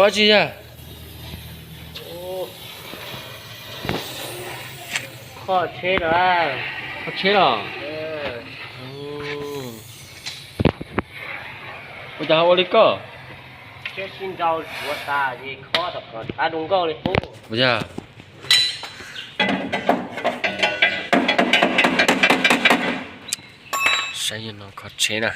Koj tsis yog? Kho tsheb los? Kho tsheb los? Ua cas ho ua li koj? Tsheb sib nrau ua tas es kho rau nkauj li qub. Ua yog? Saib no kho tsheb na.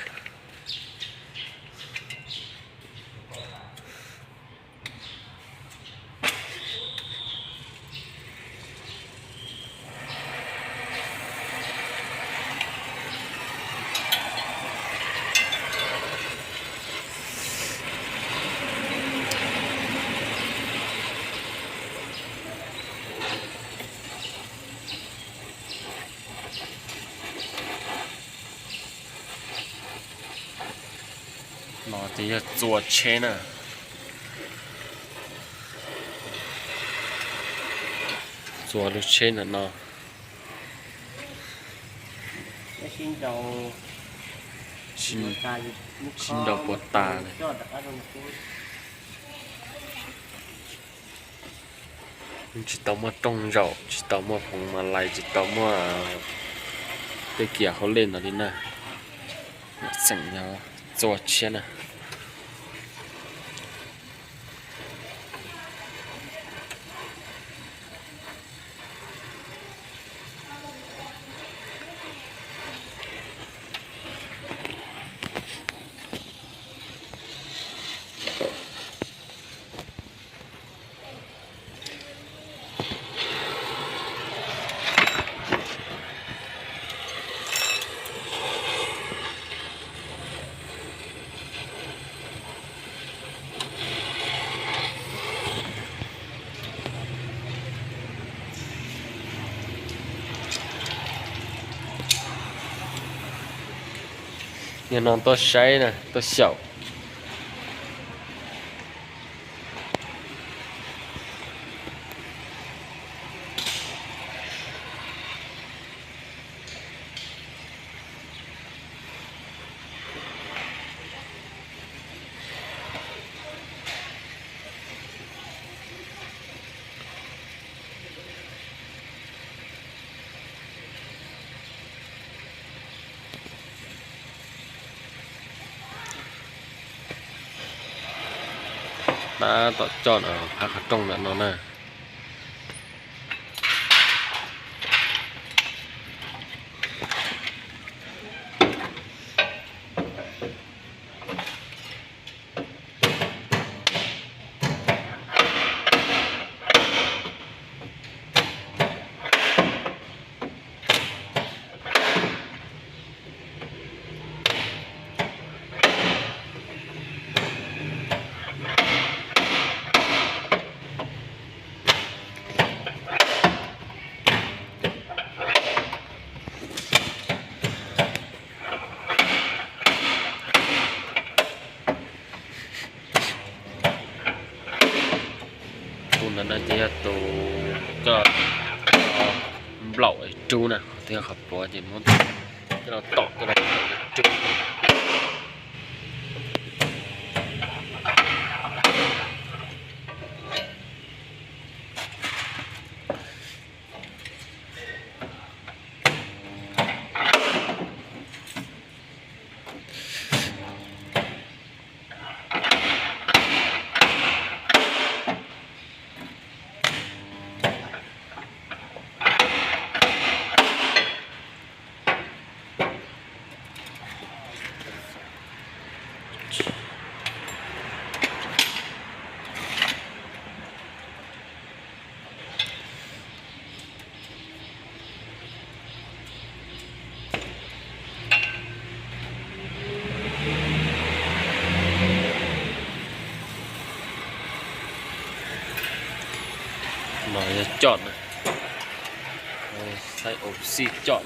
No ces yog txua tsheb na. Txua lub tsheb ntawm no. Sib nrau puas tas. Tsis tau muaj rooj zaum, tsis tau muaj hmoov mas lais, tsis tau muaj tej kiam hauj lwm ntawd li na. Xeem yog txua tshiab na. Yog no tuaj saib na, tuaj xyaum. Tab tom coj no phab qhov rooj ntawm no na. Tus ntawd no ces yog tus coj nplaum rub na, qhov twg yog qhov pluav ces muab coj los tom coj los rub. No yog coj na, xaib ua xij coj.